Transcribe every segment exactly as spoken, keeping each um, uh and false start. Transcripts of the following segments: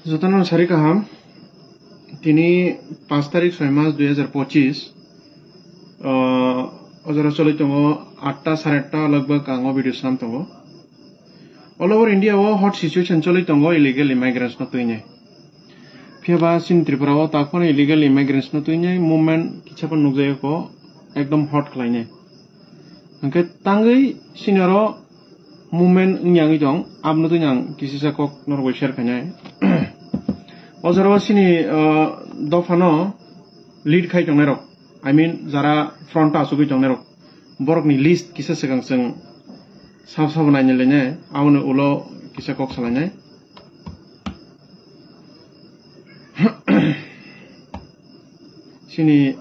Jotono sari kaham. Tini panch tarik soi mas dui hazar pochis. O jora choli tongo atta sare atta lagbag ang o video sam tongo. All over India o hot situation choli tongo illegal immigrants no twinai. Phiya ba chini Tripura o tak phano illegal immigrants no twinai movement kisa phano nukjagwi ko ekdom hot khlainai. Hwnkhe tangwi chini oro movement wngya wngwi tong, aboni twi ang kisisa kok norok bai share khainai. O jora o chini, uh, dophano lead khai tongnai rok, I mean, jara front o achugwi tongnai rok, borokni list kisa swkang chwng sab sabo nainai lainai, aboni ulo kisa kok salainai. Chini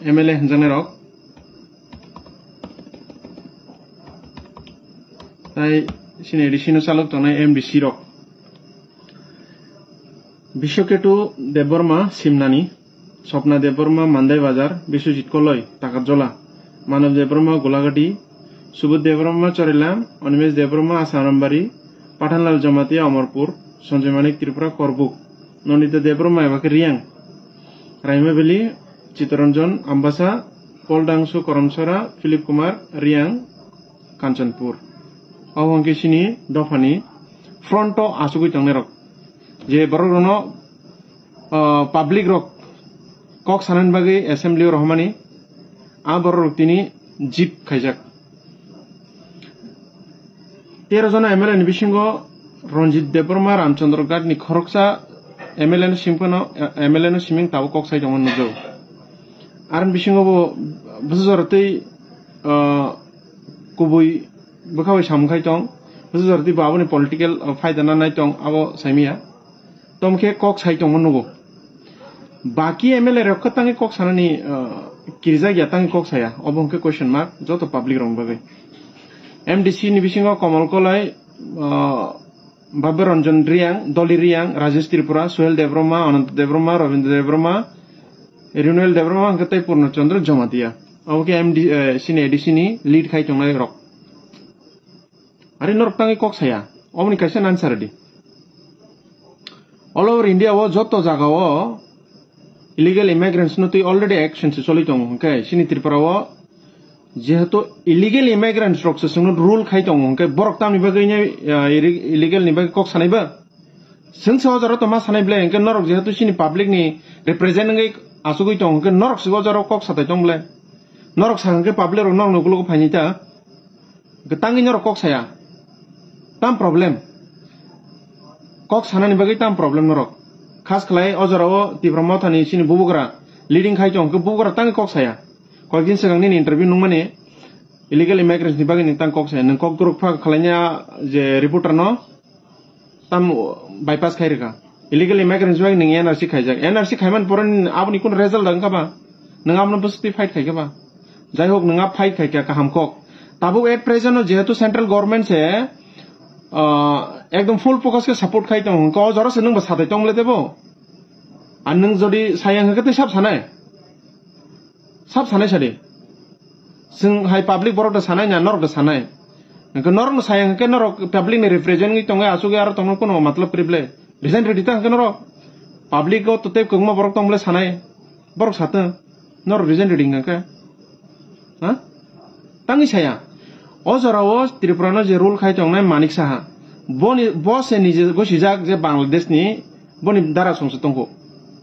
M L A hwnjaknai rok, tai chini A D C no chalok tongnai M D C rok, Biswaketu Debbarma Simnani, Swapna Debbarma Mandai Bazar, Biswajit Koloi Takarjola, Manav Debbarma Gulagati, Subodh Debbarma Chorilam, Animesh Debbarma Asanambari, Pathanlal Jamatia Amarpur, Sanjay Manik Tripura Korbuk, Nandita Debbarma eba khe Riang, Raima Valley, Chittoranjan Ambasa, Paul Dangsu Karamsara, Philip Kumar Riang, Kanchanpur. Abo hwnkhe chini dophani front o achugwi tongnai rok, je borok rokno, ah, public rok kok sanani bagwi assembly o rohormani, a borok rok tini jip khaijak. Tero jona M L A ni bisingo Ranjit Debbarma Ramchandra Ghat ni khoroksa M L A no simi phano, M L A no simi tabuk kok sai tongma nukjago. Aroni bisingo bo bwsa jora tei, ah, kubui bwkha bai samung khai tong, bwsa jora tei bo aboni political, ah, phaida nanai tong abo saimaya. Tamo khe kok sai tongma nugo. Baki M L A rok khe tangwi kok sanani, ah, kirijak ya, tangwi kok saya. Obo hwnkhe question mark joto public rokni bagwi. M D C ni bisingo Komol Kolai, ah, Babir Ranjan Riang, Doli Riang, Rajesh Tripura, Suhel Debbarma, Ananta Debbarma, Rabindra Debbarma, Renewal Debbarma hwnkhe tei Purna Chandra Jamatia. Obo khe M D, eh, chini A D C ni lead khai tongnai rok. Ari norok tangwi kok saya. Oboni kaisa answer di. All over India o joto jaga o illegal immigrants no twi already action se choli tongo hwnkhe chini Tripura o jehetu illegal immigrants rok se chwngno rule khai tongo hwnkhe borok tamni bagwi ne, ah, iri-, illegal ni bagwi kok sanai ba? Chwng se o jora to ma sanai ble hwnkhe norok jehetu chini public ni represent wngwi achugwi tongo hwnkhe norok se o jora kok satai tong ble? Norok sa hwnkhe public rok norok ni ukologo phainai ta? Hwnkhe tangwi norok kok saya. Tam problem. Kok sanani bagwi tam problem norok. Khas khlai o jora o Tipra Mothani chini bubugra leading khai tong hwnkhe bubugra tangwi kok saya. Koyekdin swkang nini interview nungmani illegal immigrants ni bagwi nini tang kok saya. Nwng kok guruk pha khlaina je reporter no tam bypass khai rwkha. Illegal immigrants bai nwng N R C khaijak. N R C khaiman pore ni aboni kun result wngkha ba? Nwng abono bwswk twi fight khaikha ba? Jai hok, nwng a fight khaikha kaham kok. Tabuk at present no jehetu central government se, ah, ekdom full focus khe support khai tongo, hwnkhe o jora se nwng bo satai tong le tebo? Ar nwng jodi sayang hwnkhe tei sab sanai? Sab sanai sadi. Chwng hai public borok da sanai na, norok da sanai. Hwnkhe norok no sayang hwnkhe norok public ni represent wngwi tongwi achugwi aro tongno kono matlab kwrwi ble. Resign rwdi ta hwnkhe norok. Public o to tei kwbangma borok tong ble sanai. Borok satwng. Norok resign rwdi hwnkhe. Ha? Tangwi saya. O jora o Tripura no je rule khai tongnai Manik Saha. Boni, bo se nije gosijak je Bangladesh ni boni dara songsa tongkho.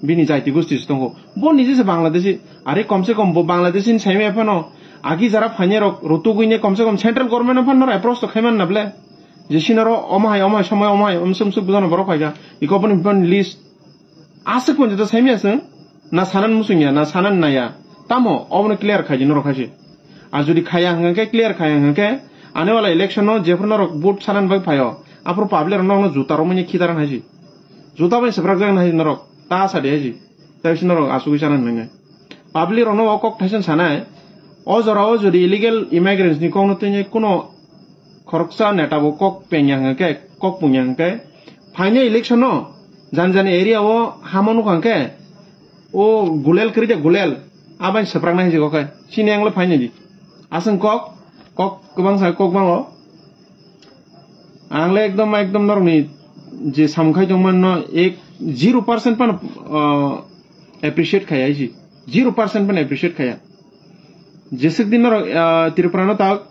Bini jaiti gosti se tongkho. Bo nije se Bangladeshi. Are komse kom bo Bangladeshi ni saimaya phano agi jara phainai rok rutugwi ne komse kom central government no phano approach to khaiman na ble. Je sinaro omo hai, omo hai, somoi omo hai, omsuk omsuk bujano borok phaikha. Iko boni, boni list. Aswk pon jeta saimaya chwng. Na sanan musungya, na sanan naya. Tamo, obono clear khaidi norok haise. Ar jodi khaya hwnkhe, clear khaya hwnkhe, ani wala election no jephru norok vote sanan bai phaio. Aphuru public rok nokno juta romani khidaran haisi. Juta bai swprak jagan haisi norok. Ta sadi haisi. Tei si norok asugwi sanan hwnkhe. Public rokno o kok thaising sanai, o jorao jodi illegal immigrants ni kokno twi kuno khoroksa neta bo kok pengya hwnkhe, kok pungya hwnkhe, phainai election no jani jani area o hamo nukha hwnkhe, o gulel kwrwi de gulel, abai swpraknai hinwi kok hai. Chini anglo phainai di. Aswng kok, kok kwbang sa kok bango. Ang le ekdom, ekdom norokni je samung khai tongmano ek zero percent phano, ah, appreciate khaya si. Zero percent phano appreciate khaya. Jeswk din norok, ah, Tripura no tak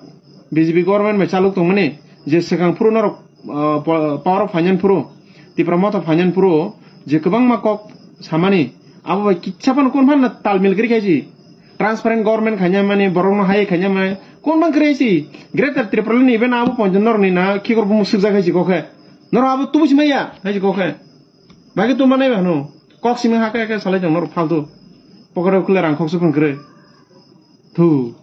B J P government bai chalok tongmani, je swkang phuru norok, ah, po-, power of finance phuru, Tipra Motha finance phuru, je kwbangma kok samani, abo bai kitsa phano kun phano talmil kri khai si. Transparent government khanya mani, borok no hai khanya mani, kun bang kri si. Greater Tripura ni even abo ponjon norok ni na khikor bumu swkjak hai si kokhe. Norok abo tubu si maya hai si kokhe. Bagi tu manai ba hano. Kok simi haka haka salai jang norok faltu. Pokore khule rang khok supun kre. Thu.